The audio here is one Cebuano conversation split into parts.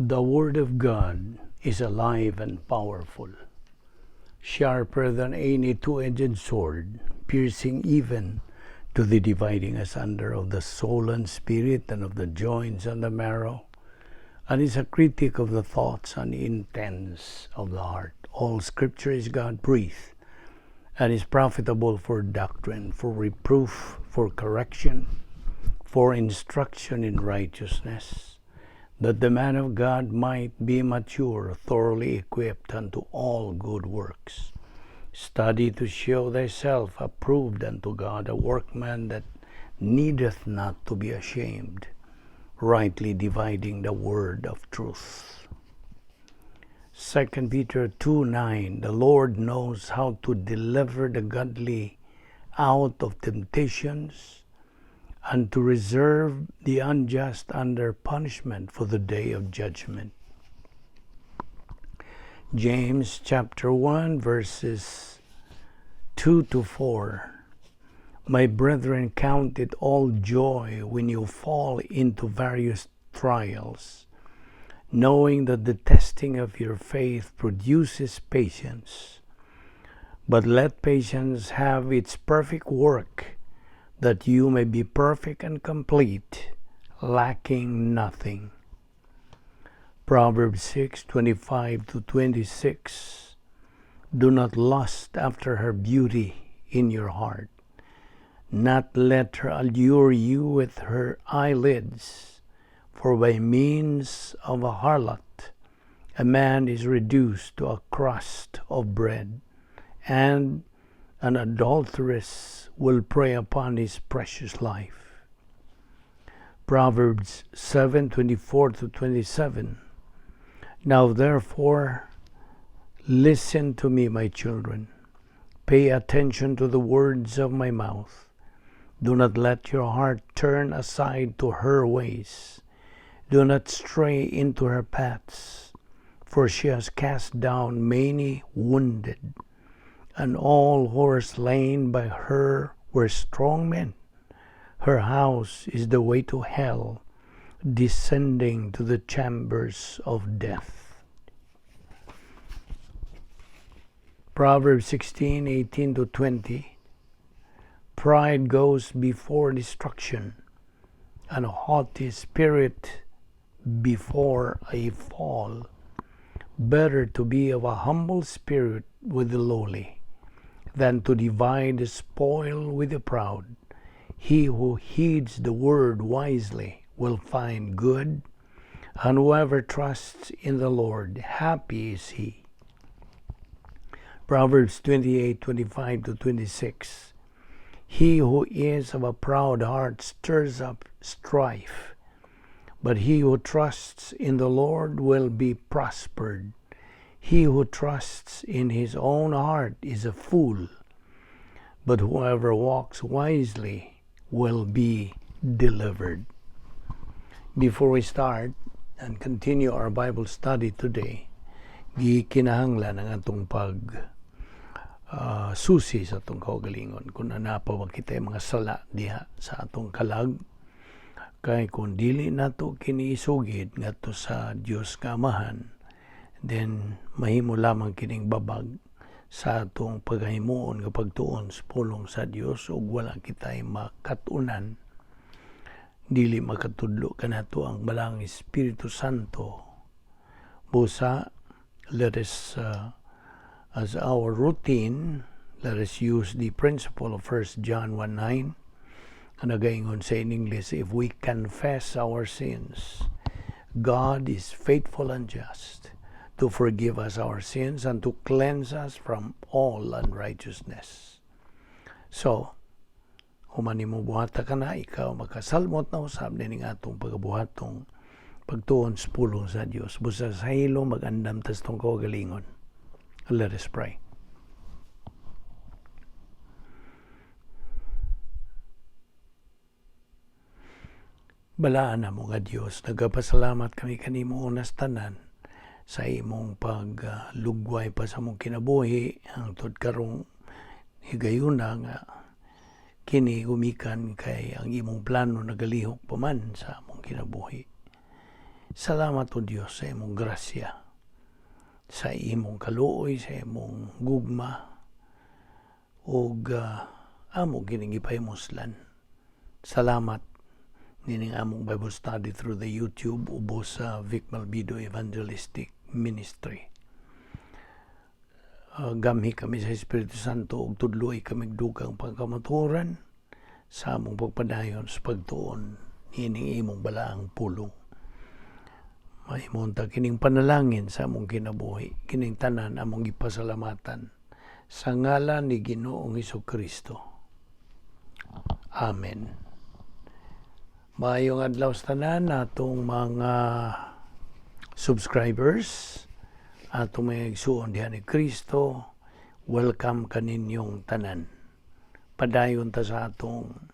The Word of God is alive and powerful, sharper than any two-edged sword, piercing even to the dividing asunder of the soul and spirit and of the joints and the marrow, and is a critic of the thoughts and intents of the heart. All Scripture is God-breathed and is profitable for doctrine, for reproof, for correction, for instruction in righteousness, that the man of God might be mature, thoroughly equipped unto all good works. Study to show thyself approved unto God, a workman that needeth not to be ashamed, rightly dividing the word of truth. 2 Peter 2:9. The Lord knows how to deliver the godly out of temptations and to reserve the unjust under punishment for the day of judgment. James chapter 1 verses 2 to 4. My brethren, count it all joy when you fall into various trials, knowing that the testing of your faith produces patience. But let patience have its perfect work, that you may be perfect and complete, lacking nothing. Proverbs 6:25 to 26. Do not lust after her beauty in your heart, not let her allure you with her eyelids, for by means of a harlot a man is reduced to a crust of bread, and an adulteress will prey upon his precious life. Proverbs 7:24 to 27. Now therefore, listen to me, my children. Pay attention to the words of my mouth. Do not let your heart turn aside to her ways. Do not stray into her paths, for she has cast down many wounded, and all who were slain by her were strong men. Her house is the way to hell, descending to the chambers of death. Proverbs 16:18 to 20. Pride goes before destruction, and a haughty spirit before a fall. Better to be of a humble spirit with the lowly than to divide the spoil with the proud. He who heeds the word wisely will find good, and whoever trusts in the Lord, happy is he. Proverbs 28:25 to 26. He who is of a proud heart stirs up strife, but he who trusts in the Lord will be prospered. He who trusts in his own heart is a fool, but whoever walks wisely will be delivered. Before we start and continue our Bible study today, gikinahanglan ang atong pag susi sa atong kaugalingon kung naa pa ba kita mga sala diha sa atong kalag, kay kung dili nato kini isugid ngadto sa Dios nga Amahan, then mahimo lamang kining babag sa atong paghimuon nga pagtuon sa pulong sa Dios ug wala kitay makat-unan, dili makatudlo kanato ang Balaang Espiritu Santo. Busa let us as our routine, let us use the principle of 1 John 1:9 ang nagaingon sa in English, "If we confess our sins, God is faithful and just to forgive us our sins and to cleanse us from all unrighteousness." So, human nimo buhata kana, ikaw makasalmot na usab nining atong pagabuhatong pagtuon sa pulong sa Dios. Busa sa hilo mag-andam tas tong kaugalingon. Let us pray. Balaan na mo nga Dios, nagapasalamat kami kanimo unas tanan sa imong paglugway pa sa mong kinabuhi hangtod karong higayuna nga kini gumikan kay ang imong plano nagalihok pa man sa among kinabuhi. Salamat, O Dios, sa imong grasya, sa imong kaluoy, sa imong gugma, ug amo kining gipahimuslan. Salamat nining among Bible study through the YouTube ubos sa Vic Malbido Evangelistic Ministry. Gamhi kami sa Espiritu Santo ug tudloy kami dugang pagkamatuoran sa among pagpadayon sa pagtuon nining imong balaang pulong. Mahimong ta kining panalangin sa among kinabuhi, kining tanan among gipasalamatan sa ngalan ni Ginoong Kristo. Amen. Maayong adlaw sa tanan natong mga subscribers, atong mga igsuon diha ni Kristo, welcome kaninyong tanan. Padayon ta sa atong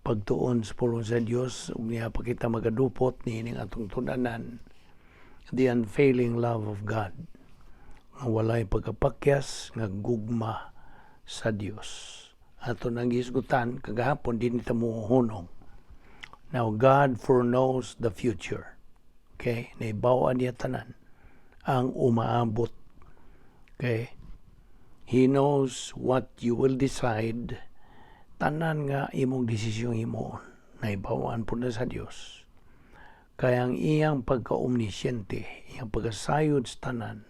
pagtuon sa pulong sa Dios ug niya pa kita magadupot niining atong tun-anan, the unfailing love of God, nga walay pagkapakyas nga gugma sa Dios. Ato nang gihisgutan kagahapon, dinhi ta mohunong. Now, God foreknows the future, okay? Nahibaw-an niya tanan ang umaabot, okay? He knows what you will decide. Tanan nga imong desisyon himuon, nahibaw-an pud na sa Dios. Kaya ang iyang pagka-omnisciente, iyang pagkasayod sa tanan,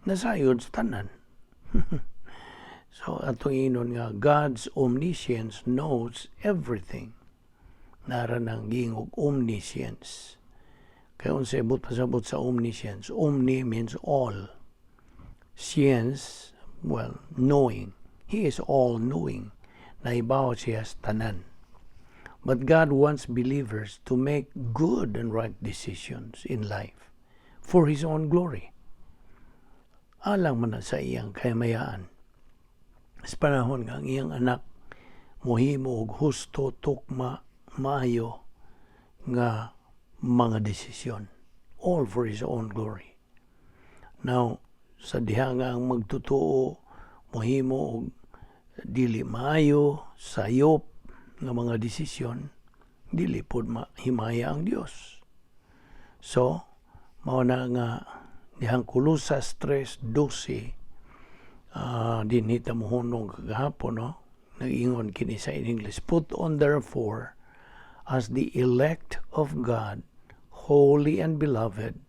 nasayod sa tanan. So atong inon nga God's omniscience knows everything. Nara nang giingog omniscience. Kaya unsa ibot pasabot sa omniscience? Omni means all. Science, well, knowing. He is all knowing. Nahibaw siya sa tanan. But God wants believers to make good and right decisions in life for His own glory. Alang man na sa iyang kahimayaan. Sa panahon nga ang iyang anak mohimo og husto, tukma, maayo nga mga desisyon. All for His own glory. Now, sa diha nga ang magtotoo mohimo og dili maayo, sayop nga mga desisyon, dili pod mahimaya ang Dios. So, mao na nga dihang Kolosas 3:12, dinhi ta mohunong kagahapon, no? Nag-ingon kini sa in English, "Put on therefore as the elect of God, holy and beloved,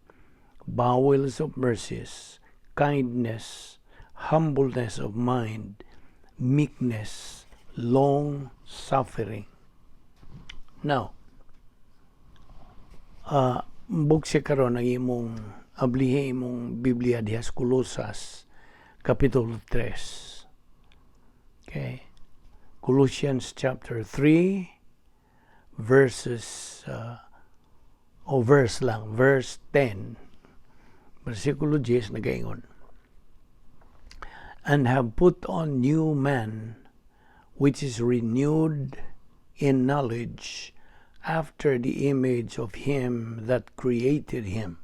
bowels of mercies, kindness, humbleness of mind, meekness, long suffering." Now, buksi karon ang imong ablihi imong Biblia diha sa Kolosas Kapitulo 3. Okay. Colossians chapter 3 verses o verse lang, verse 10. Versikulo 10 nagaingon, "And have put on new man, which is renewed in knowledge after the image of him that created him."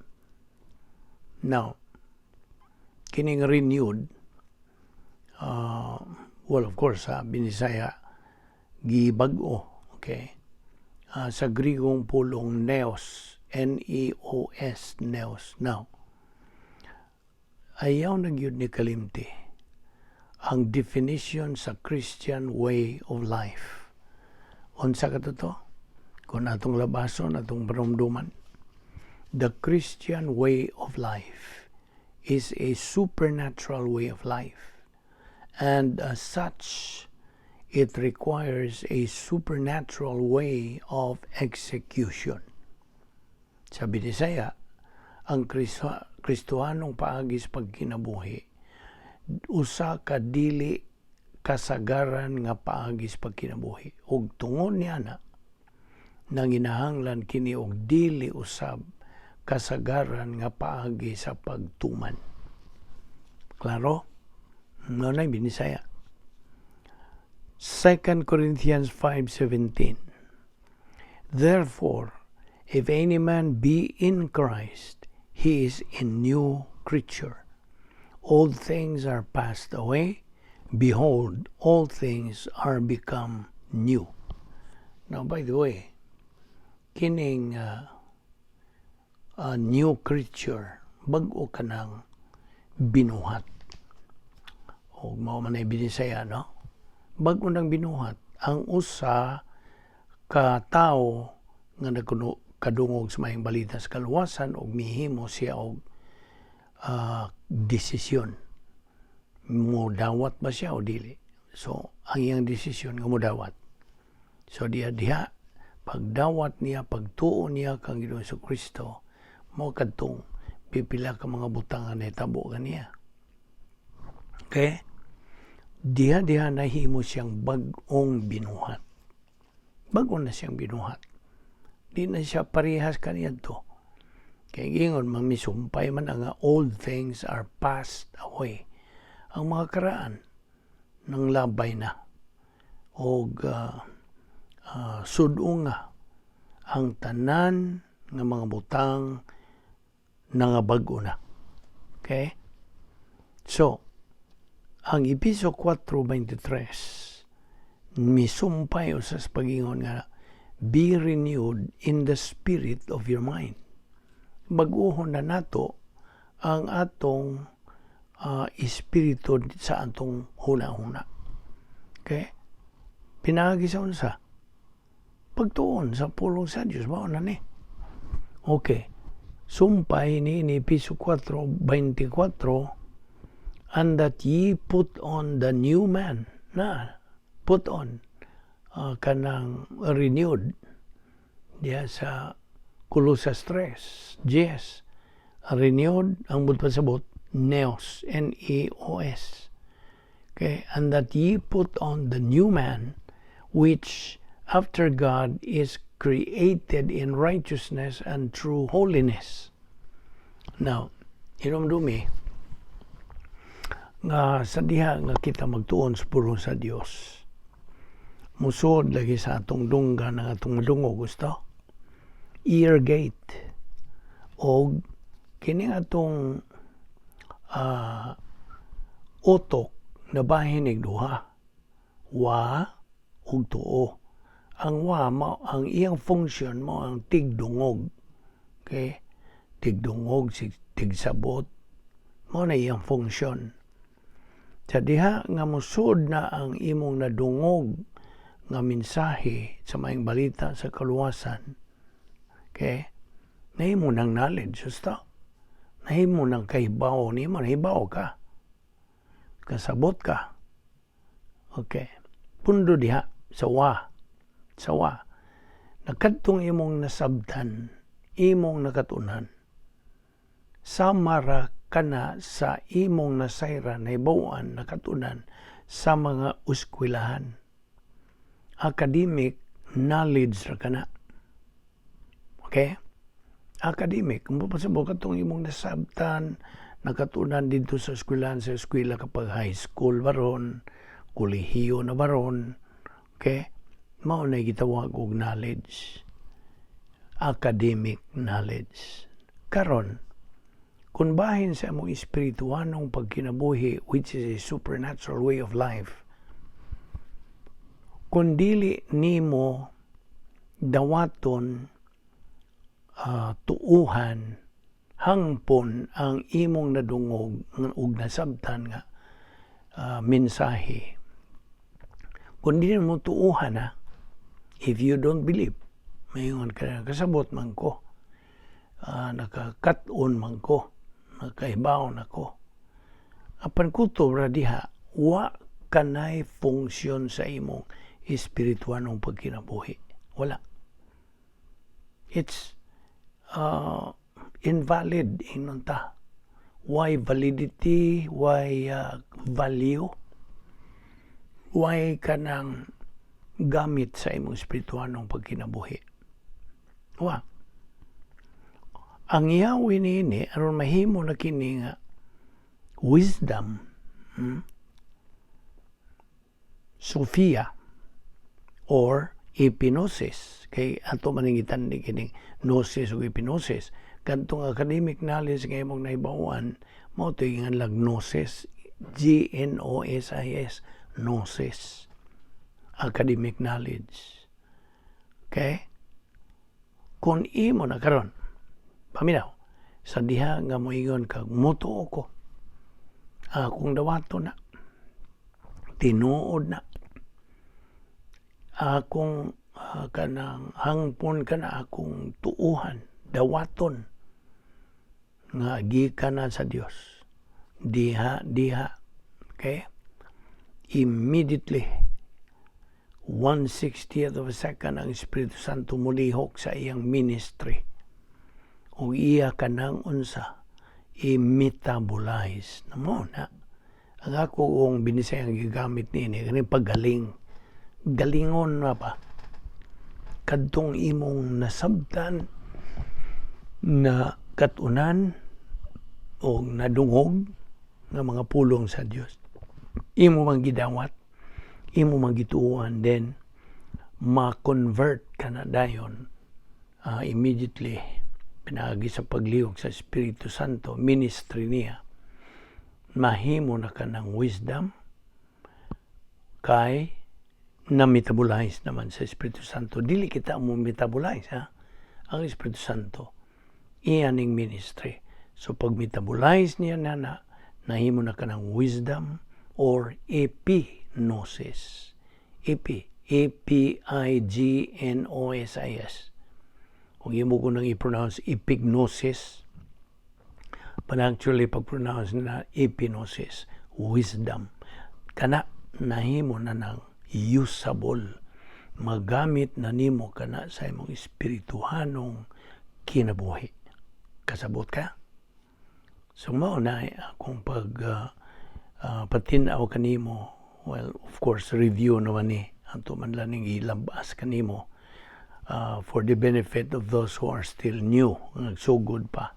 Now, kining renewed, well, of course, sa Binisaya, gibag-o, okay? Sa Grigong pulong neos, Neos, neos. Now, ayaw na gyud ni kalimti ang definition sa Christian way of life. Unsa ka to? Kung atong labason, atong parumduman. The Christian way of life is a supernatural way of life. And as such, it requires a supernatural way of execution. Sa Binisaya, ang Kristohanong paagi sa pagkinabuhi usa ka dili kasagaran nga paagi sa pagkinabuhi, ug tungod niana nanginahanglan kini og dili usab kasagaran nga paagi sa pagtuman. Klaro? Mao na Binisaya. 2 Corinthians 5:17. "Therefore, if any man be in Christ, he is a new creature. Old things are passed away. Behold, all things are become new." Now, by the way, kining new creature, bag-o ka nang binuhat. O mao man ay Binisaya, no? Bag-o nang binuhat. Ang usa ka tawo nga nagkuno kadungog sa maayong balita sa kaluwasan og mihimo siya og desisyon. Mo dawat ba siya o dili? So, ang iyang desisyon nga modawat. So, diha diha, pagdawat niya, pagtuo niya kang Ginoong Kristo, mo kadtong pipila ka mga butang nga nahitabo kaniya. Okay? Diha diha nahimo siyang bag-ong binuhat. Bag-o na siyang binuhat. Di na siya parehas kaniadto. Kay gingon man, misumpay man ang old things are passed away. Ang mga karaan nang labay na og sudo nga ang tanan nga mga butang nangabag-o na. Okay? So, ang Epeso 4:23 misumpay usas pagingon nga be renewed in the spirit of your mind. Bag-ohon na nato ang atong espiritu sa atong huna-huna. Okay? Pinaagi sa unsa? Pagtuon sa pulong sa Dios, mao na ni. Okay. Sumpay ni Epeso 4:24, and that ye put on the new man na put on kanang renewed diya sa Colosas 3:10, renewed ang buot pasabot neos, neos. Okay, and that ye put on the new man, which after God is created in righteousness and true holiness. Now, hinumdumi nga sa diha nga kita magtuon sa pulong sa Dios, musod lagi sa atong dunggan ang atong madungog, gusto ear gate, og kini atong utok na bahin duha, wa ug tuo. Ang wa mao ang iyang function, mo ang tigdungog. Okay, tigdungog, si tigsabot, mo na iyang function. Sa diha nga musod na ang imong nadungog nga mensahe sa maayong balita sa kaluwasan, okay, nahimo ng knowledge, gusto nahimo ng kahibaw nimo, nahibaw ka, kasabot ka. Okay, pundo diha sa wa, sa wa nakadtong imong nasabtan, imong nakatunan, samara kana sa imong nasayran, nahibaw-an, nakatunan sa mga eskwelahan. Academic knowledge ra kana. Okay? Academic. Kung papasabot katong imong nasabtan, nakatunan dito sa eskwelahan, sa eskwela kapag high school baron, kolehiyo na baron, okay? Mao na gitawag og knowledge. Academic knowledge. Karon, kung bahin sa among espirituanong pagkinabuhi, which is a supernatural way of life, kung dili nimo dawaton, tuuhan, hangpon ang imong nadungog ug nasabtan nga mensahe, kung dili mo tuuhan na, if you don't believe, mayon ka, kasabot man ko, nakakat-on man ko, nakahibaw na ko. Apan kutob ra diha, wa kanay funksyon sa imong espirituanong pagkinabuhi. Wala. It's invalid ingnon ta. Why validity? Why value? Why kanang gamit sa imong espirituanong pagkinabuhi? Wa. Ang yawi niini aron mahimo na kini nga wisdom, Sophia or epignosis, kay ato man ni kining gnosis ug epignosis. Kadtong academic knowledge nga imong nahibaw-an, mao to nga gnosis, G N O S I S, gnosis, academic knowledge. Okay, kung imo na karon Paminaw. Sa diha nga moingon kag mutuo ko. Akong dawato na. Tinuod na. Akong kanang hangpon ka na, akong tuuhan, dawaton nga gikan na sa Dios. Diha, diha. Okay? Immediately, 1/60th of a second, ang Espiritu Santo mulihok sa iyang ministry. O iya kanang unsa, i-metabolize. Mao na. Ang ako kung Binisaya ang gigamit niini, kaning paggaling. Galingon na pa. Kadtong imong nasabtan na katunan o nadungog nga mga pulong sa Dios. Imo mang gidawat, imo mang gituohan, then ma-convert ka na dayon immediately pinaagi sa paglihok sa Espiritu Santo, ministry niya. Mahimo na ka ng wisdom kay na-metabolize naman sa Espiritu Santo. Dili kita mo metabolize, ha? Ang Espiritu Santo, iyan ning ministry. So pag metabolize niya na na, nahimo na ka ng wisdom or epignosis. Epi, epignosis. Kung imo ko nang i-pronounce epignosis, but actually pag-pronounce na epignosis, wisdom. Kana nahimo na ng usable, magamit na nimo kana sa imong espirituhanong kinabuhi. Kasabot ka? So mao na akong pag patinaw kanimo. Well, of course, review naman ni ato man lang ning ilabas kanimo for the benefit of those who are still new, nagsugod pa.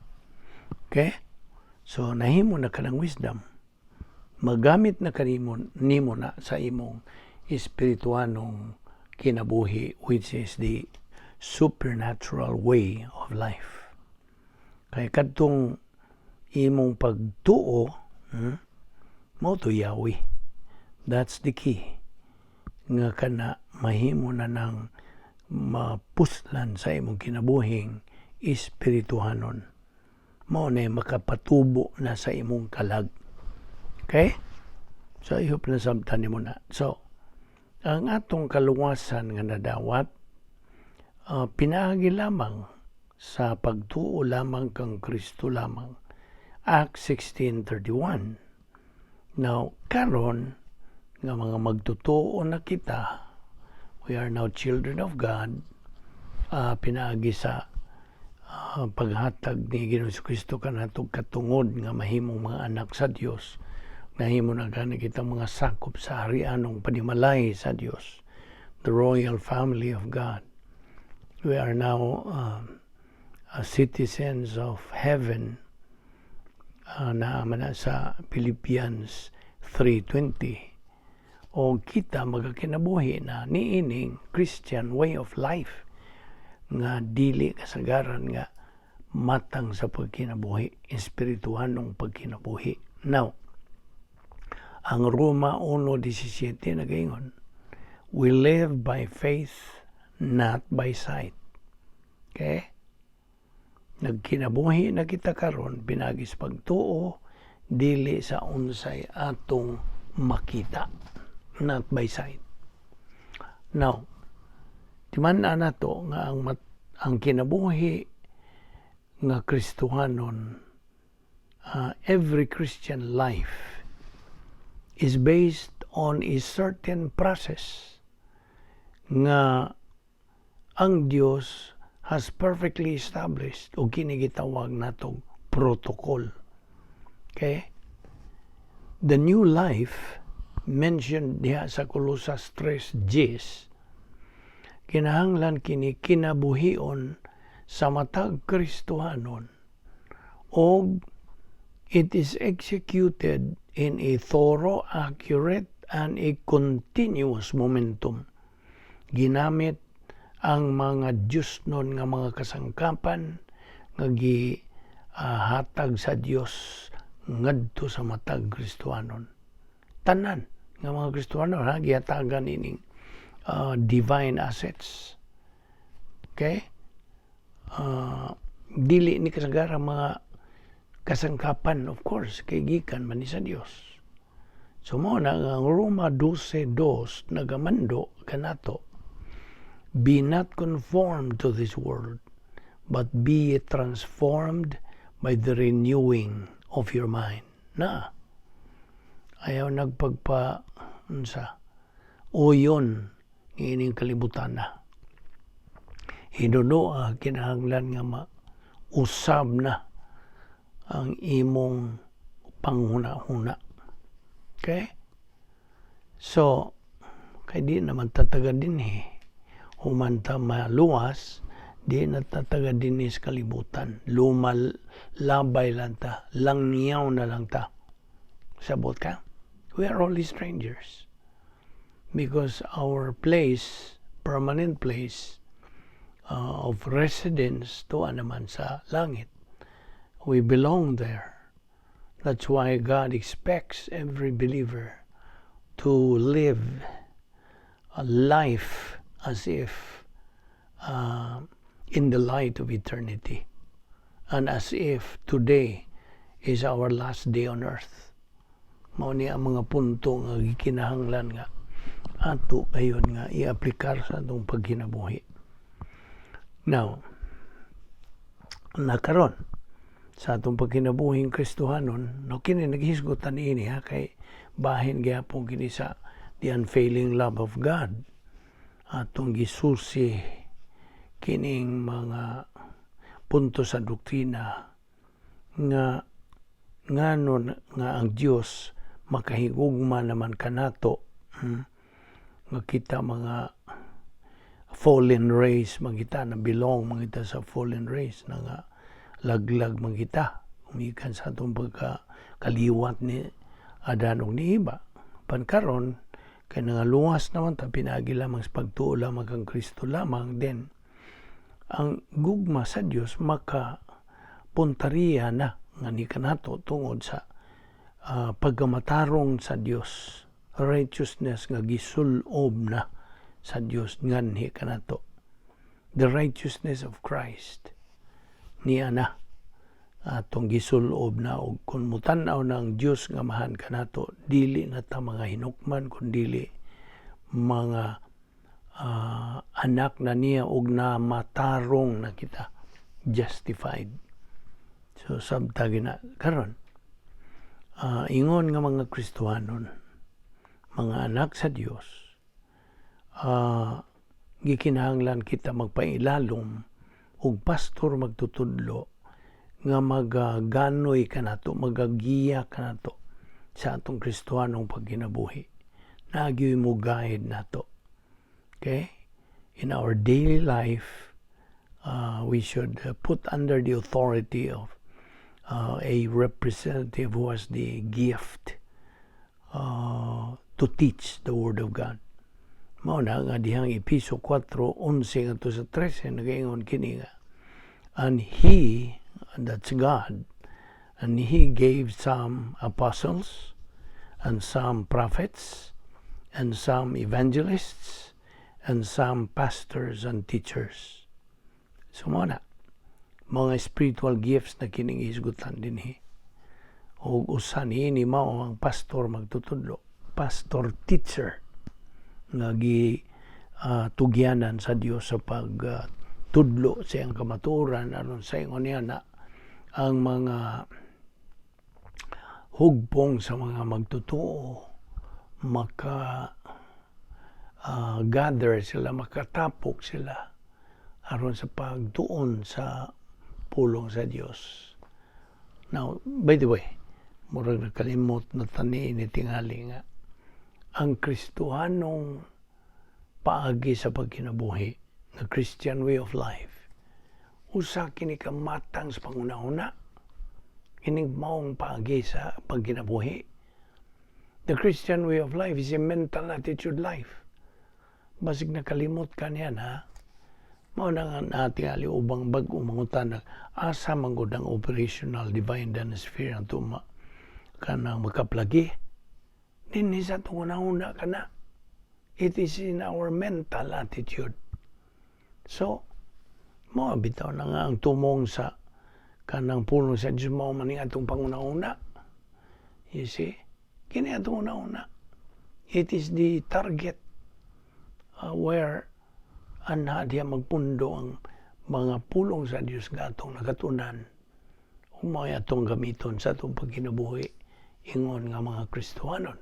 Okay? So nahimo na ka ng wisdom. Magamit na kanimo nimo na sa imong espirituanong kinabuhi, which is the supernatural way of life. Kay kadtong imong pagtuo, mao to Yahweh. That's the key. Nga kana mahimo na ng mapuslan sa imong kinabuhing espirituhanon. Mao na makapatubo na sa imong kalag. Okay? So I hope nasabtan nimo na. So, ang atong kaluwasan nga nadawat, pinaagi lamang sa pagtuo lamang kang Kristo lamang. Acts 16:31. Now, karon nga mga magtutuo na kita, we are now children of God, pinaagi sa paghatag ni Ginoong Kristo kanatong katungod nga mahimong mga anak sa Dios. Nahimo na gani kita mga sakop sa harianong panimalay sa Dios, the royal family of God. We are now citizens of heaven na man sa Philippians 3:20, o kita magakinabuhi na niining Christian way of life nga dili kasagaran nga matang sa pagkinabuhi, espirituhanong pagkinabuhi. Now, ang Roma 1:17 nagaingon, "We live by faith, not by sight." Okay? Nagkinabuhi na kita karon pinaagi sa pagtuo, dili sa unsay atong makita, not by sight. Now, timan-an nato nga ang kinabuhi nga Kristohanon, every Christian life is based on a certain process nga ang Dios has perfectly established o kini gitawag natong protocol. Okay? The new life mentioned diha sa Colosas 3:10, kinahanglan kini kinabuhion sa matag Kristohanon og it is executed in a thorough, accurate, and a continuous momentum. Ginamit ang mga Diyos nun nga mga kasangkapan nga gihatag sa Dios ngadto sa matag Kristohanon. Tanan nga mga Kristohanon ha, gihatagan ining divine assets. Okay? Dili ni kasagara mga kasangkapan, of course, kay gikan man ni sa Dios. So mao na ang Roma 12:2 nagamando kanato, "Be not conformed to this world, but be ye transformed by the renewing of your mind." Na ayaw nagpagpa unsa uyon ining kalibutan na. Hinunoa kinahanglan nga mausab na ang imong panghuna-huna. Okay? So, kay di naman ta taga dinhi. Human ta maluwas, di na ta taga dinhi sa kalibutan. Lumalabay lang ta, langyaw na lang ta. Sabot ka? We are only strangers. Because our place, permanent place of residence, tuwa naman sa langit. We belong there. That's why God expects every believer to live a life as if in the light of eternity and as if today is our last day on earth. Mao ni ang mga punto nga gikinahanglan nga ato ayon nga iaplikar sa atong pagkinabuhi. Now, nakaron sa atong pagkinabuhing Kristohanon, no, kini naghisgutan niini ha, kay bahin gyapon kini sa the unfailing love of God. Atong gisusi kining mga punto sa doktrina nga ngano nga ang Dios makahigugma naman kanato, Nga kita mga fallen race man kita, na belong man kita sa fallen race na nga laglag man kita umikan sa atong pagka kaliwat ni Adan ug ni Eva. Pan karon kay nangaluwas naman ta pinaagi lamang sa pagtuo lamang kang Kristo lamang, then ang gugma sa Dios maka puntariya na nga ni kanato tungod sa pagkamatarong sa Dios, righteousness nga gisulob na sa Dios nganhi kanato, the righteousness of Christ niya na atong gisulob na. Og kung mutan-aw na ang Dios nga amahan kanato, dili na ta mga hinukman kun dili mga anak na niya og na matarong na kita, justified. So sabta gina karon, ingon nga mga Kristohanon, mga anak sa Dios, gikinahanglan kita magpailalom og pastor magtutudlo nga magaganoy kanato, magagiya kanato sa atong Kristohanong pagkinabuhi. Naa gyoy mo guide nato. Okay? In our daily life, we should put under the authority of a representative who has the gift to teach the Word of God. Mao na nga dihang Epeso 4:11 ngadto sa 13 nagaingon kini nga, "And he," that's God, "and he gave some apostles and some prophets and some evangelists and some pastors and teachers." So mao na mga spiritual gifts na kining hisgutan dinhi. Og usa niini mao ang pastor magtutudlo, pastor teacher nga gi tugyanan sa Dios sa pag tudlo sa iyang kamatuoran aron sa ingon niya na ang mga hugpong sa mga magtotoo maka gather sila, makatapok sila aron sa pagtuon sa pulong sa Dios. Now, by the way, murag nakalimot na tani ni tingali nga ang Kristohanong paagi sa pagkinabuhi, the Christian way of life, usa kini ka matang sa panghuna-huna. Kining maong paagi sa pagkinabuhi. The Christian way of life is a mental attitude life. Basig nakalimot ka niyan, ha? Mao na nga natingali ubang bag-o mangutana, asa man gud ang operational divine sphere ang tuma kanang makaplagi dinhi sa atong una kana. It is in our mental attitude. So mao bitaw na nga ang tumong sa Kanang pulong sa Diyos mao man ning atong panguna-una. You see? Kini atong una-una. It is the target where anha diya magpundo ang mga pulong sa Dios nga atong nakatunan ug mao atong gamiton sa atong pagkinabuhi ingon nga mga Kristohanon.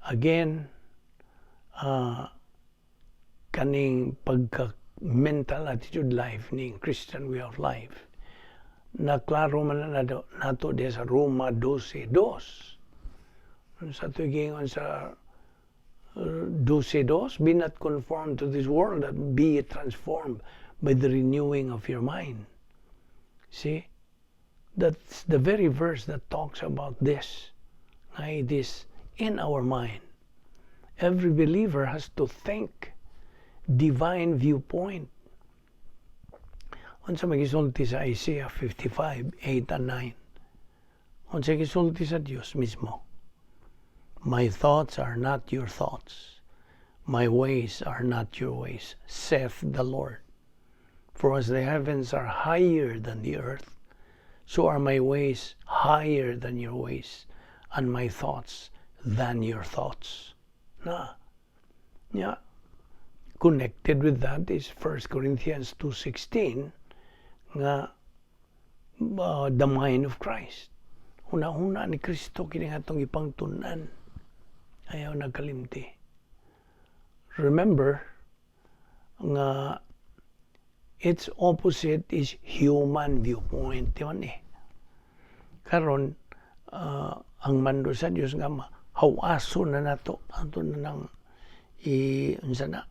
Again, kaning pagka mental attitude life ning Christian way of life na klaro man na nato diya sa Roma 12:2. Sa tugingon sa 12:2, "Be not conformed to this world, but be transformed by the renewing of your mind." See? That's the very verse that talks about this. Nga it is in our mind. Every believer has to think divine viewpoint. Unsa may gisulti sa Isaiah 55, 8 and 9? Unsa gisulti sa Dios mismo? "My thoughts are not your thoughts. My ways are not your ways, saith the Lord. For as the heavens are higher than the earth, so are my ways higher than your ways, and my thoughts than your thoughts." Na. Yeah. Connected with that is 1 Corinthians 2:16 nga the mind of Christ. Huna-huna ni Kristo kini atong ipangtun-an. Ayaw nagkalimti. Remember nga its opposite is human viewpoint. Di man eh. Karon ang mando sa Dios nga hawaso na nato ato na nang i unsa na,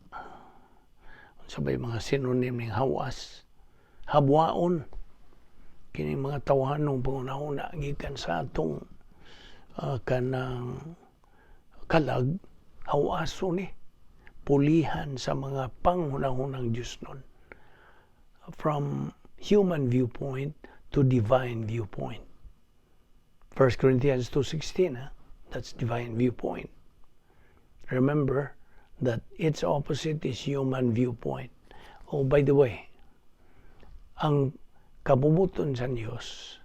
unsa bay mga synonym ning hawas? Habwaon kining mga tawhanong panghuna-huna gikan sa atong kanang kalag. Hawaso ni, pulihan sa mga panghunahunang Diyos nun, from human viewpoint to divine viewpoint. 1 Corinthians 2:16, huh? That's divine viewpoint. Remember that its opposite is human viewpoint. Oh, by the way, ang kabubut-on sa Dios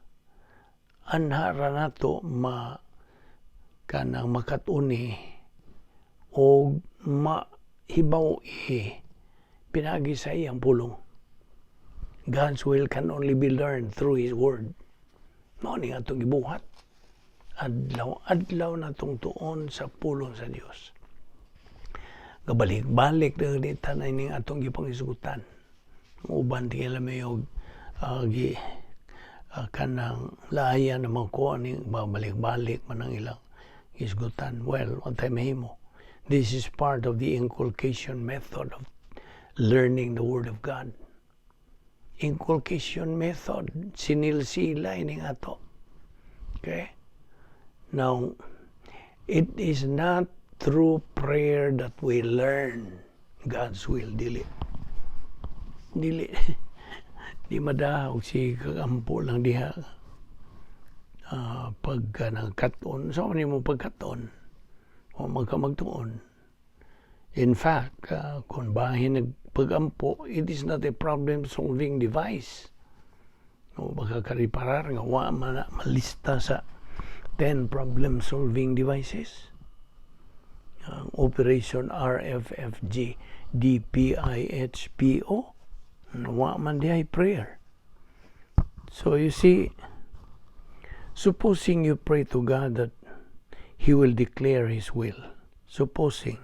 anha ra nato ma kanang makat-uni o mahibaw-i pinagi sa iyang pulong. God's will can only be learned through His Word. Mao ni atong gibuhat. Adlaw, adlaw na tong tuon sa pulong sa Dios. Gabalik-balik na di tanay ning atong gipangisugutan. Uban tingala may og gi kanang laaya na makuha ning babalik-balik man ang ilang isgutan. Well, what time mahimo? This is part of the inculcation method of learning the Word of God. Inculcation method, sinilsila ining ato. Okay? Now, it is not through prayer that we learn God's will. Dili. Dili. Di madahog si kagampo lang diha. Pagka nagkat-on, sa so, mo pagkat-on, o magkamagtuon. In fact, kung bahin nagpagampo, it is not a problem-solving device. O baka kariparar nga wa man malista sa 10 problem-solving devices. Ang Operation RFFG DPIHPO, wa man dihay prayer. So you see, supposing you pray to God that He will declare His will, supposing,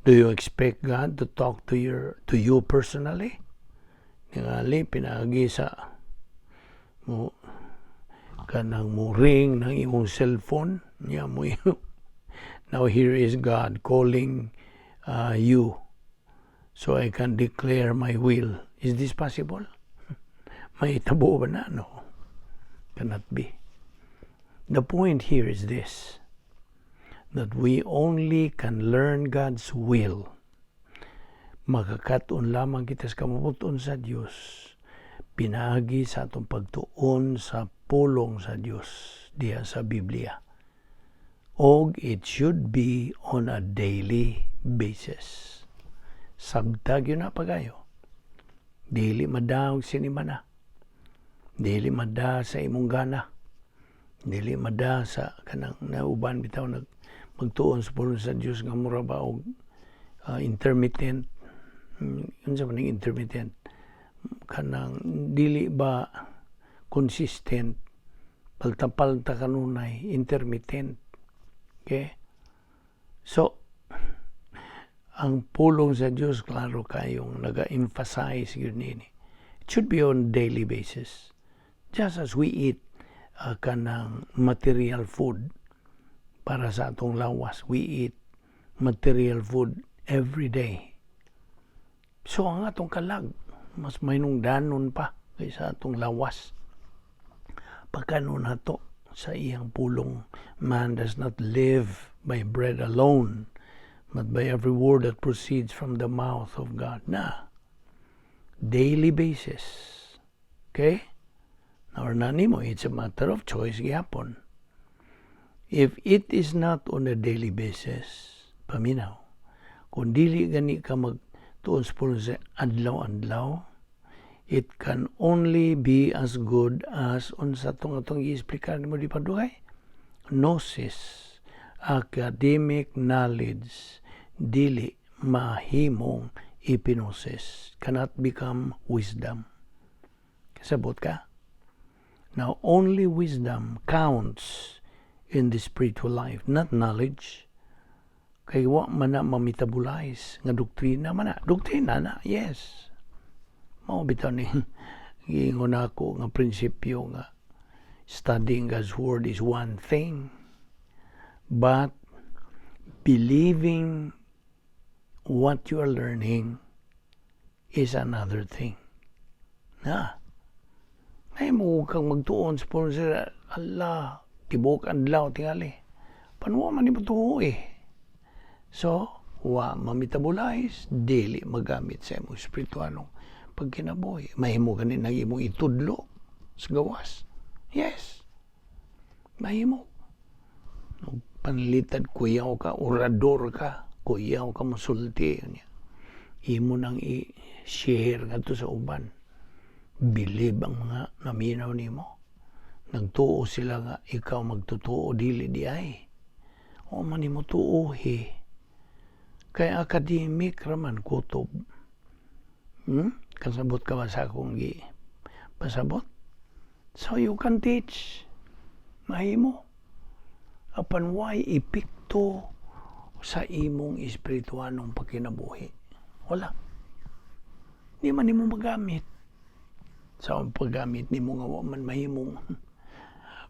do you expect God to talk to you personally? Ningali pinagi sa mo kanang mo ring ng imong cellphone niya mo. "Now here is God calling you so I can declare my will." Is this possible? May tabo ba na? No, cannot be. The point here is this, that we only can learn God's will, makakat-on lamang kita sa kabubut-on sa Dios pinaagi sa atong pagtuon sa pulong sa Dios diha sa Biblia. Og it should be on a daily basis. Sabtag yun na pagayo. Dili madawag sinimana. Dili mada sa imong gana. Dili mada sa kanang nauban bitaw nag magtuon sa pulong sa Dios nga mura ba og intermittent. Unsa man ning intermittent? Kanang dili ba consistent, palta-palta kanunay, intermittent. Okay? So, ang pulong sa Dios, klaro kayong naga-emphasize yun nini. It should be on daily basis. Just as we eat kanang material food para sa atong lawas, we eat material food every day. So ang atong kalag, mas mahinungdanon pa kaysa atong lawas. Pagkanon nato sa iyang pulong, "Man does not live by bread alone, but by every word that proceeds from the mouth of God." Na, daily basis. Okay? Or na nimo, it's a matter of choice gyapon. If it is not on a daily basis, paminaw, kung dili gani ka magtuon sa pulong sa adlaw-adlaw, it can only be as good as unsa tong atong i-explicar nimo di padugay? Gnosis, academic knowledge, dili mahimong epignosis, cannot become wisdom. Kasabot ka? Now, only wisdom counts in the spiritual life, not knowledge. Kay wa man na ma-metabolize nga doktrina man na. Doktrina na, yes. Mao bitaw ni giingon ako nga prinsipyo nga studying God's word is one thing, but believing what you are learning is another thing. Na. Ay mo kang magtuon sa pulong sa Allah, tibok adlaw tingali. Paano man ni tuo eh. So, wa ma-metabolize, dili magamit sa imong espiritualong pagkinabuhi. Mahimo gani nang imong itudlo sa gawas. Yes. Mahimo. No, panlitad kuyaw ka, orador ka, kuyaw ka mosulti niya. Imo nang i-share ngadto sa uban. Believe ang mga naminaw nimo. Nagtuo sila nga ikaw magtutuo, dili di ay. O man nimo tuohi. Kay academic raman kutob. Kasabot ka ba sa akong gi pasabot? So you can teach. Mahimo. Apan why epekto sa imong espiritualong pagkinabuhi? Wala. Di man nimo magamit. Sa ang paggamit nimo nga wa man mahimong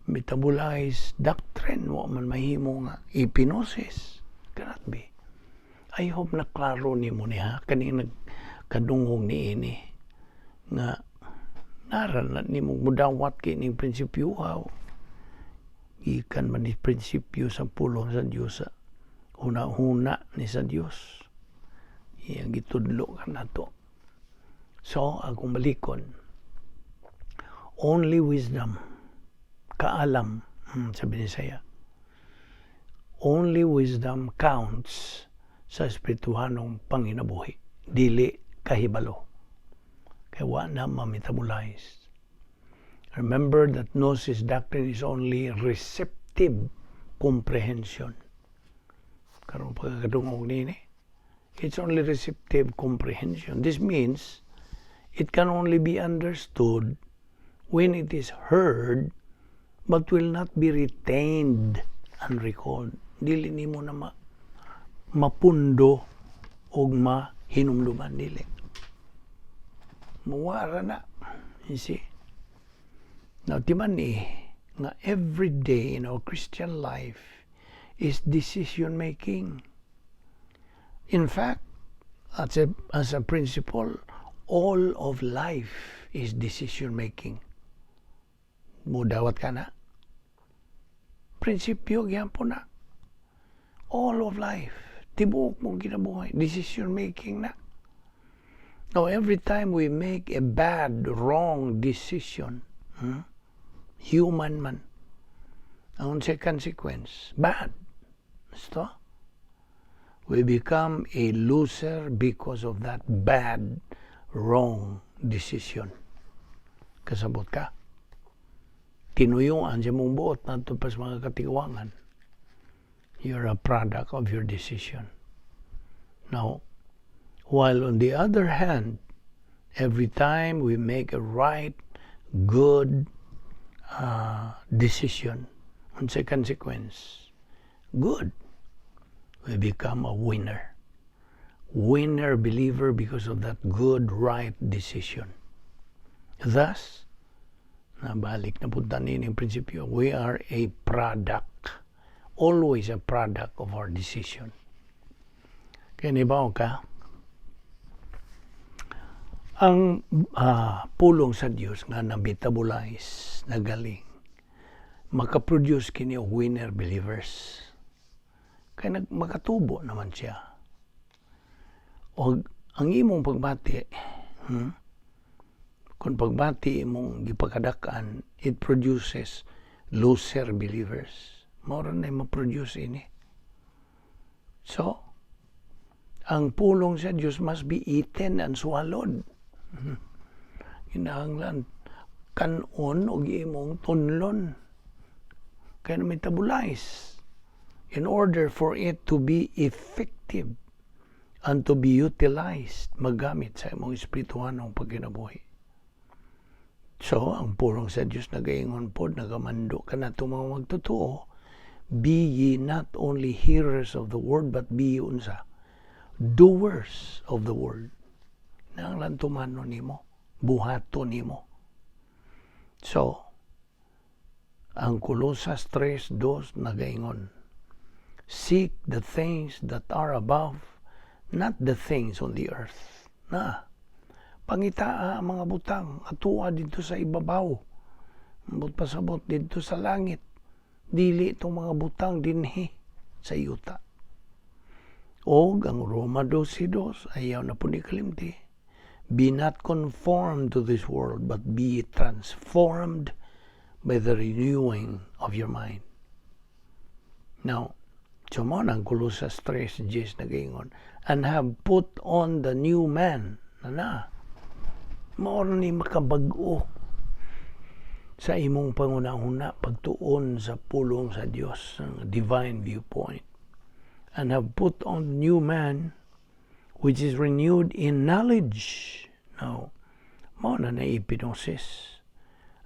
metabolize doctrine, wa man mahimo nga epignosis. Cannot be. I hope na klaro nimo niya kaning nagkadungog ni ini nga nara na nimo mudawat kay ning prinsipyo haw gikan man ni prinsipyo sa pulong sa Dios, sa huna-huna ni sa Dios iyang gitudlo ka nato. So akong balikon, only wisdom, kaalam, sa Binisaya, only wisdom counts sa espirituhanong panginabuhi, dili kahibalo, kay wa na ma-metabolize. Remember that gnosis doctrine is only receptive comprehension. Karon pagkadungog nini, it's only receptive comprehension. This means it can only be understood when it is heard but will not be retained and recalled. Dili nimo na mapundo og mahinumduman, dili. Muwara na. You see? Now, timan ni nga every day in our Christian life is decision making. In fact, as a principle, all of life is decision making. Mudawat ka na. Prinsipyo gyapon na. All of life. Tibuok mong kinabuhi. Decision making na. Now, every time we make a bad, wrong decision, human man, ang unsay consequence? Bad. Gusto? We become a loser because of that bad, wrong decision. Kasabot ka? Tinuyuan sa imong buot nato pa sa mga katigawangan. You're a product of your decision. Now, while on the other hand, every time we make a right, good decision, unsay consequence? Good. We become a winner. Winner believer because of that good, right decision. Thus, nabalik na punta nini prinsipyo, we are a product, always a product of our decision. Kaya nibaw ka, ang pulong sa Dios nga na-metabolize, nagaling, makaproduce kini og winner believers. Kaya makatubo naman siya. O ang imong pagbati, Kung pagbati imong gipakadak-an, it produces loser believers. Mao ra na ma-produce ini. So, ang pulong sa Dios must be eaten and swallowed. Kinahanglan kanon og imong tunlon. Kaya metabolize in order for it to be effective and to be utilized, magamit sa imong espirituhanong pagkinabuhi. So, ang pulong sa Dios nagaingon pod, nagamando ka na mga magtotoo, "Be ye not only hearers of the word, but be ye," unsa? "Doers of the word." Nanglan tumano nimo, buhato nimo. So, ang Kolosas 3:2 nagaingon, "Seek the things that are above, not the things on the earth." Na, pangitaa ang mga butang, atua dito sa ibabaw. Ambot pasabot dito sa langit. Dili itong mga butang dinhi sa yuta. Og ang Roma 12:2, ayaw na po ni kalimti. "Be not conformed to this world, but be transformed by the renewing of your mind." Now, so mo ang Kolosas 3:10 nagaingon, "And have put on the new man." Na na, mao ni makabag-o sa imong pangunahuna pagtuon sa pulong sa Dios, ang divine viewpoint. "And have put on the new man, which is renewed in knowledge." Now, mao na na epignosis.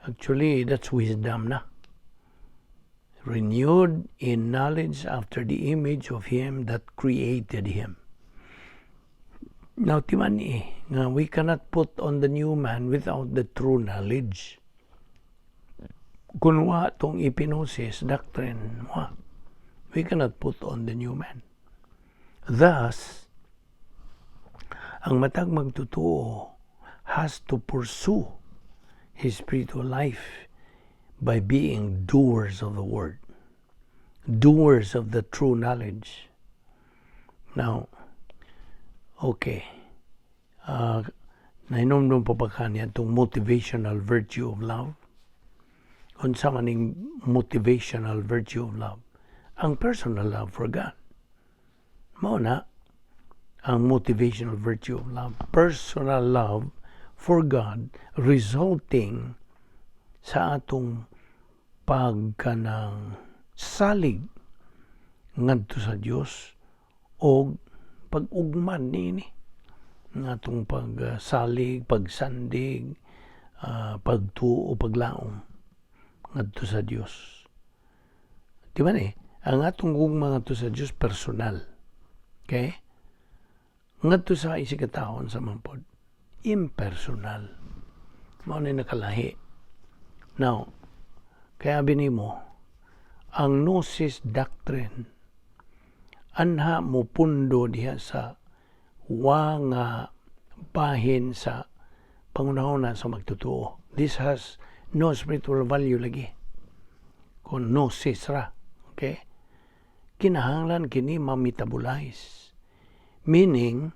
Actually, that's wisdom na. "Renewed in knowledge after the image of him that created him." Now, timan eh, nga we cannot put on the new man without the true knowledge. Kung wa tong epignosis doctrine, wa, we cannot put on the new man. Thus, ang matag magtotoo has to pursue his spiritual life by being doers of the word, doers of the true knowledge. Now, okay. Nahinomdom pa ba ka niya itong motivational virtue of love? Unsa man ning motivational virtue of love? Ang personal love for God. Mao na ang motivational virtue of love. Personal love for God resulting sa atong pagkanang salig ngadto sa Dios o pag-ugman niini nga atong pagsalig, pagsandig, pagtuo, paglaom ngadto sa Dios. Di ba ni? Ang atong gugma ngadto sa Dios personal. Okay? Ngadto sa isigkatawo sa man pod, impersonal. Mao ni nakalahi. Now, kaya binimo, ang gnosis doctrine anha mo pundo diha sa wa nga bahin sa pangunahuna sa magtotoo. This has no spiritual value lagi. Kung gnosis ra. Okay? Kinahanglan kini ma-metabolize. Meaning,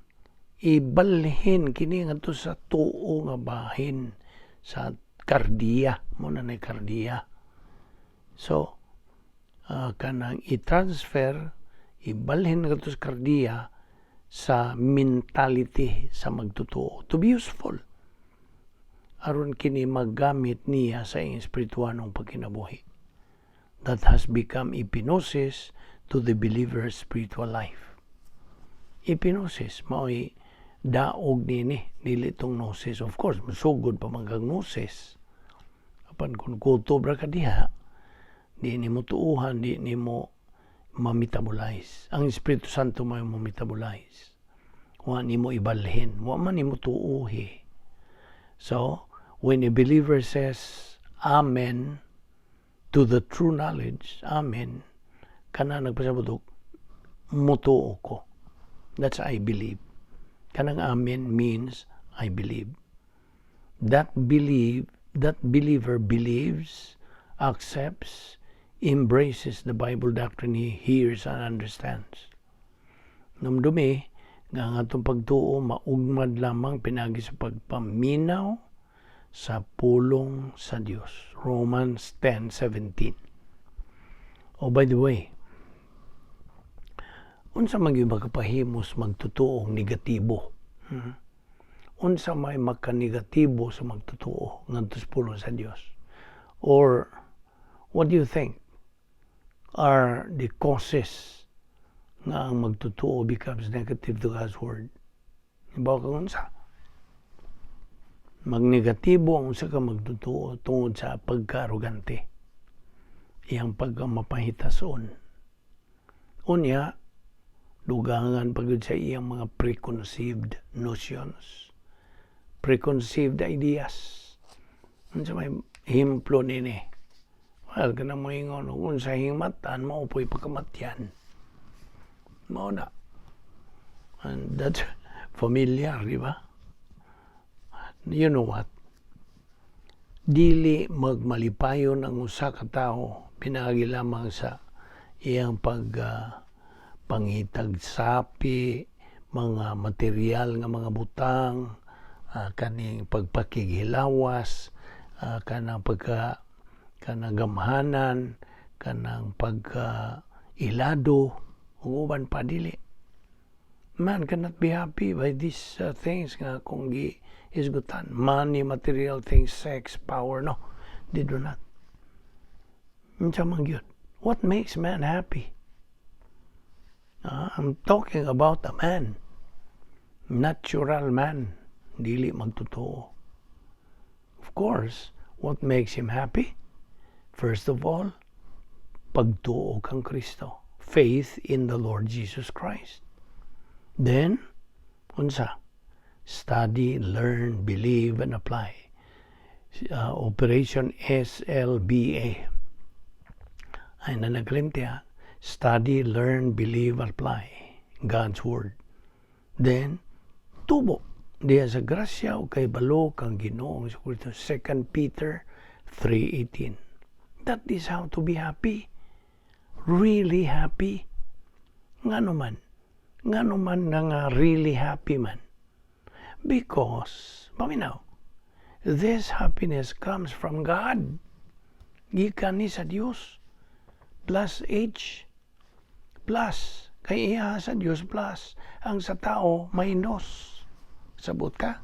ibalhin kini ngadto sa tuo nga bahin sa kardiya. Mo na na kardiya. So, kanang i-transfer, ibalhin ngadto sa kardiya sa mentality sa magtotoo to be useful. Aron kini magamit niya sa iyang espirituanong pagkinabuhi. That has become epignosis to the believer's spiritual life. Epignosis, mao'y daog nini, dili tong gnosis. Of course, masugod pa man kang gnosis. Apan kung kutob ra ka diha, di nimo tuuhan, di nimo ma-metabolize. Ang Espiritu Santo may mo metabolize. Wa nimo ibalhin, wa man nimo tuuhi. So, when a believer says "Amen" to the true knowledge, "Amen," kana nagpasabot og mutuo ko. That's "I believe." Kanang "Amen" means "I believe." That believer believes, accepts, embraces the Bible doctrine he hears and understands. Numdumi nga ang atong pagtuo maugmad lamang pinagi sa pagpaminaw sa pulong sa Dios. Romans 10:17. Oh, by the way, unsa man gyud makapahimos magtutuong negatibo? Unsa may makanegatibo sa magtutuo ngadto sa pulong sa Dios? Or what do you think are the causes nga ang magtutuo becomes negative to God's word? Ibaw ka unsa? Magnegatibo ang usa ka magtutuo tungod sa pagka-arugante. Iyang pagkamapahitason. Unya, dugangan pa gyud sa iyang mga preconceived notions. Preconceived ideas. Unsa may ehemplo nini? Well, kanang moingon, kung sa hingmatan, mao po'y pagkamatyan. Mao na. And that's familiar, di ba? You know what? Dili magmalipayon ang usa ka tawo pinaagi lamang sa iyang pag pangitag sapi, mga material nga mga butang, kaning pagpakighilawas, kanang pagka kanang gamhanan, kanang pagka ilado, ug uban pa, dili. Man cannot be happy by these things nga kung gi hisgutan. Money, material things, sex, power, no. They do not. Unsa man gyud? What makes man happy? I'm talking about a man. Natural man. Dili magtotoo. Of course, what makes him happy? First of all, pagtuo kang Kristo. Faith in the Lord Jesus Christ. Then, unsa? Study, learn, believe, and apply. Operation SLBA. Ay na nagkalimti ha. Study, learn, believe, apply. God's Word. Then, tubo diya sa grasya o kahibalo kang Ginoong Kristo. 2 Peter 3:18. That is how to be happy. Really happy. Ngano man? Ngano man nga really happy man? Because, paminaw, this happiness comes from God. Gikan ni sa Dios. Plus H. Plus. Kay iya sa Dios plus. Ang sa tao, minus. Sabot ka?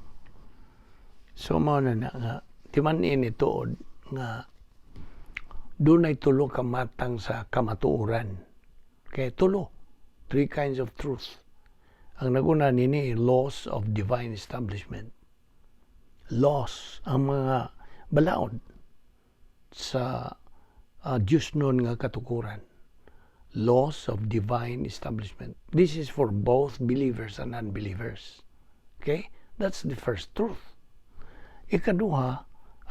So, mao na na nga, timan ini tuod nga dunay tulo ka matang sa kamatuoran. Kay tulo, three kinds of truth. Ang naguna nini, laws of divine establishment. Laws, ang mga balaod sa Diyos nun nga katukuran. Laws of divine establishment. This is for both believers and unbelievers. Okay? That's the first truth. Ikaduha,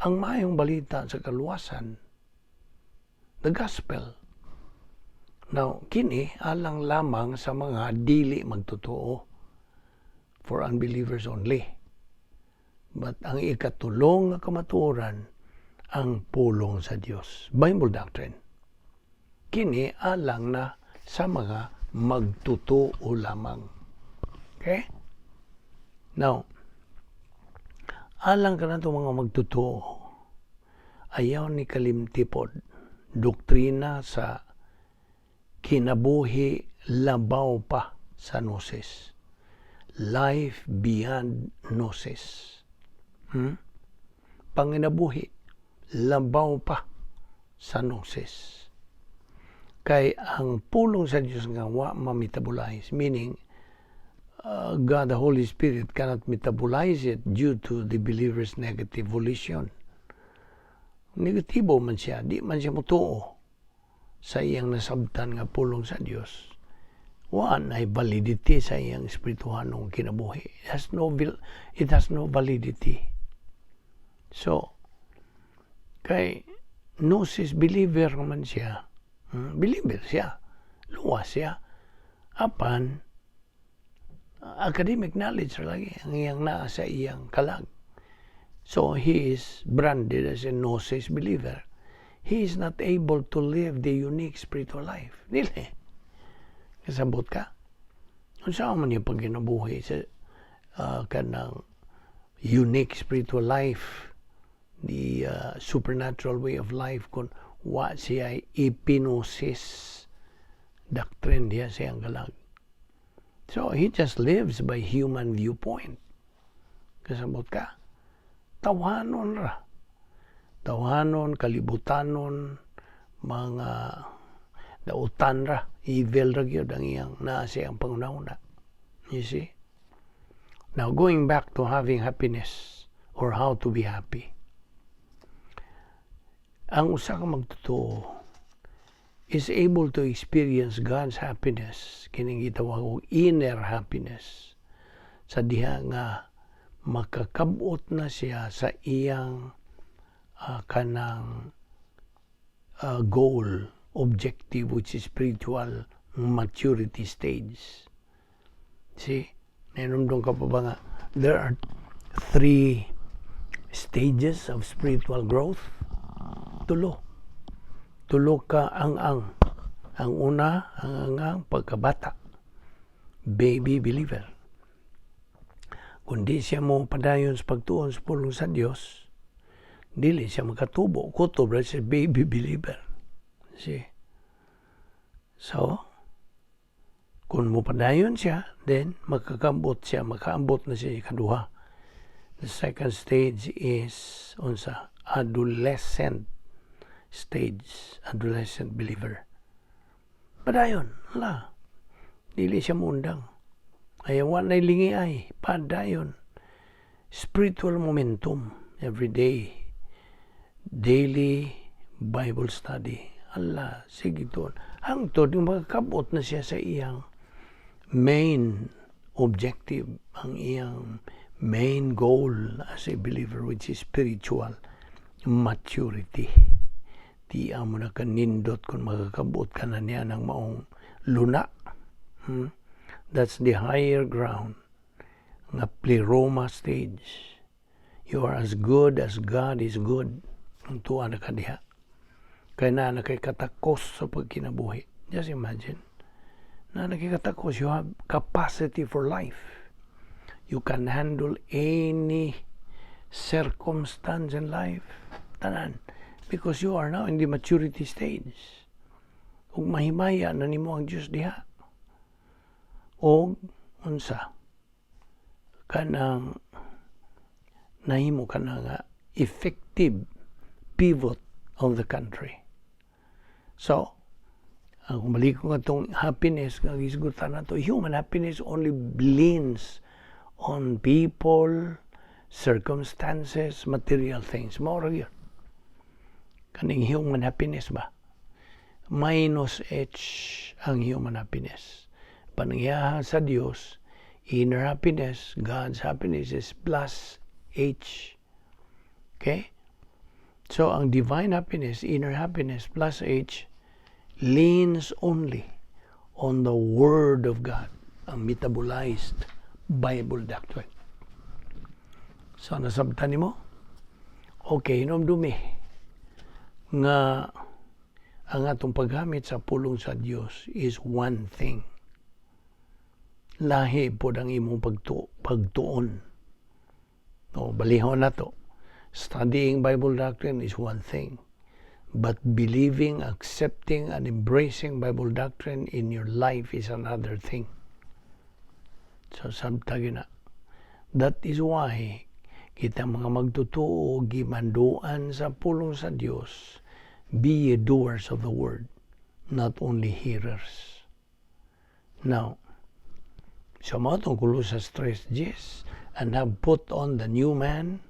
ang maayong balita sa kaluwasan, the gospel. Now, kini alang lamang sa mga dili magtotoo, for unbelievers only. But ang ikatulong nga kamatuoran, ang pulong sa Dios, Bible doctrine. Kini alang na sa mga magtotoo lamang. Okay? Now, alang ka na mga magtotoo, ayaw ni kalimti pod, doktrina sa kinabuhi labaw pa sa gnosis. Life beyond gnosis. panginabuhi labaw pa sa gnosis. Kay ang pulong sa Dios nga wa ma-metabolize, meaning God the Holy Spirit cannot metabolize it due to the believer's negative volition. Negatibo man siya, di man siya mutuo sa iyang nasabtan nga pulong sa Dios. Wa na validity sa iyang espirituhanong kinabuhi. It has no validity. So, kay gnosis believer man siya. Believer siya. Luwas siya. Apan, academic knowledge lagi ang iyang naa sa iyang kalag. So he is branded as a gnosis believer. He is not able to live the unique spiritual life. Dili. Kasabot ka? Unsa man yung pagkinabuhi sa kanang unique spiritual life, the supernatural way of life, kung wa siya epignosis doctrine diya sa iyang kalag? So he just lives by human viewpoint. Kasabot ka? Tawhanon ra. Tawhanon, kalibutanon, mga dautan ra, evil ra gyud ang iyang naa sa iyang panghunahuna. You see? Now, going back to having happiness or how to be happy. Ang usa ka magtotoo is able to experience God's happiness, kining gitawag og inner happiness, sa diha nga makakabot na siya sa iyang kanang goal, objective, which is spiritual maturity stage. See? Nahinumdum ka pa ba nga there are three stages of spiritual growth? Tulo. Tulo ka ang-ang. Ang una, ang ang pagkabata. Baby believer. Kung di siya mo padayon sa pagtuon sa pulong sa Dios, dili siya makatubo. Kutob ra siya, baby believer. See? So, kung mo padayon siya, then makakambot siya, makaambot na siya ikaduha. The second stage is unsa? Adolescent stage, adolescent believer. Padayon, la. Dili siya muundang. Ayaw na lingi ay, padayon. Spiritual momentum every day. Daily Bible study. Allah, sige to. Hangtod, yung makakabot na siya sa iyang main objective, ang iyang main goal as a believer, which is spiritual maturity. Di mo na kanindot kung makakabot ka na niya ng maong luna. That's the higher ground nga pleroma stage. You are as good as God is good. Ang tuwa na ka diha. Kaya na na kay katakos sa pagkinabuhi. Just imagine. Na nakikatakos, you have capacity for life. You can handle any circumstance in life. Tanan. Because you are now in the maturity stage. Ug mahimaya na nimo ang Diyos diha. Og unsa? Kanang nahimo ka na nga effective pivot of the country. So, ang kung balik ko nga itong happiness nga gisgutan nato, human happiness only leans on people, circumstances, material things. Mao ra gyud. Kaning human happiness ba? Minus H ang human happiness. Panangyahan sa Dios, inner happiness, God's happiness is plus H. Okay? So, ang divine happiness, inner happiness, plus H, leans only on the Word of God, ang metabolized Bible doctrine. So, nasabtan nimo? Okay, hinumdumi nga ang atong paggamit sa pulong sa Dios is one thing. Lahi pod ang imong pagtuon. No, balihon na to. Studying Bible doctrine is one thing. But believing, accepting, and embracing Bible doctrine in your life is another thing. So, sabta na. That is why, Kita mga magtotoo, gimanduan sa pulong sa Dios, be ye doers of the word, not only hearers. Now, sa mao tong Colosas 3:10, "And have put on the new man,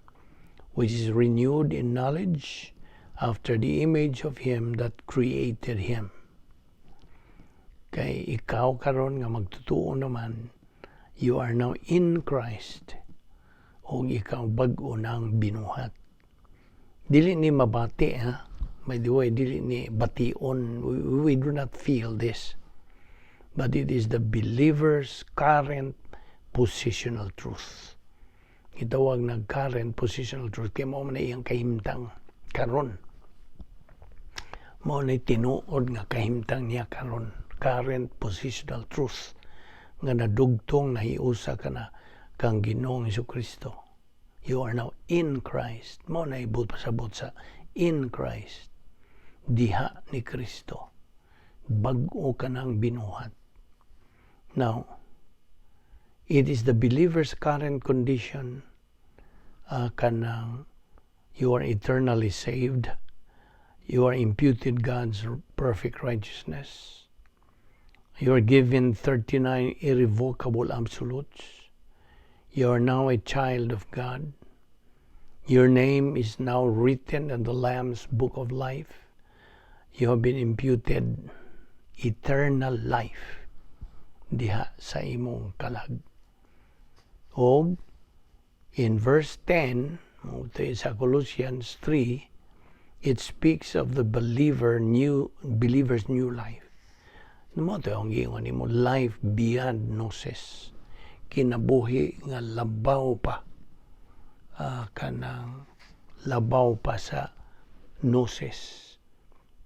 which is renewed in knowledge after the image of him that created him." Kay ikaw karon nga magtotoo naman, you are now in Christ o ikaw bag-o nang binuhat. Dili ni mabati, ha? By the way, dili ni bation. We do not feel this. But it is the believer's current positional truth. Gitawag nag current positional truth kay mao man na iyang kahimtang karon. Mao na tinuod nga kahimtang niya karon. Current positional truth nga nadugtong nahiusa ka na kang Ginoong Kristo. You are now in Christ. Mao na ibot pasabot sa in Christ. Diha ni Kristo. Bag-o ka nang binuhat. Now, it is the believer's current condition, kanang you are eternally saved. You are imputed God's perfect righteousness. You are given 39 irrevocable absolutes. You are now a child of God. Your name is now written in the Lamb's book of life. You have been imputed eternal life diha sa imong kalag. Og in verse 10, sa Colossians 3, it speaks of the believer's new life. Mao to ang giingon nimo, life beyond gnosis. Kinabuhi nga labaw pa, kanang labaw pa sa gnosis.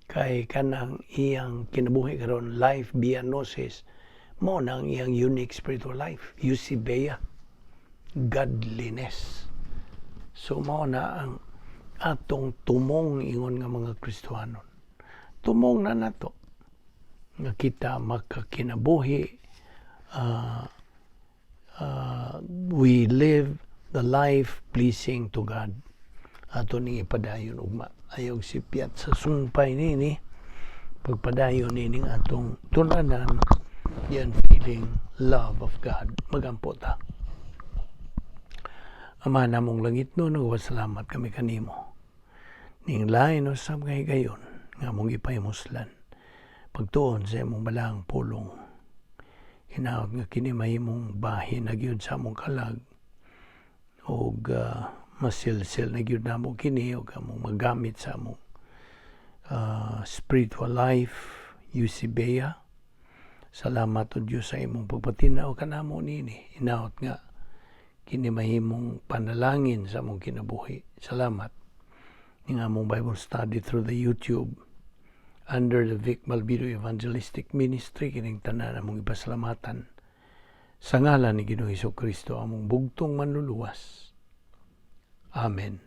Kay kanang iyang kinabuhi karon, life beyond gnosis, mao na ang iyang unique spiritual life, eusebeia, godliness. So mao na ang atong tumong ingon nga mga Kristohanon. Tumong na nato nga kita makakinabuhi, we live the life pleasing to God. Ato ning ipadayon ugma. Ayaw sipyat sa sumpay nini, pagpadayon nining atong tun-anan, the unfailing love of God. Magampo ta. Ama namong langitnon, nagpasalamat kami kanimo. Ning lain usab nga higayon nga among gipahimuslan. Pagtuon sa imong balaang pulong. Hinaot nga kini mahimong bahin na gyud sa among kalag og masilsil na gyud namo kini og among magamit sa among spiritual life, eusebeia. Salamat o Diyos sa imong pagpatin-aw kanamo nini. Hinaot nga kini mahimong panalangin sa among kinabuhi. Salamat ning among Bible study through the YouTube under the Vic Malvido Evangelistic Ministry, kining tanan among ipasalamatan sa ngalan ni Ginoong Hesus Kristo, among bugtong manluluwas. Amen.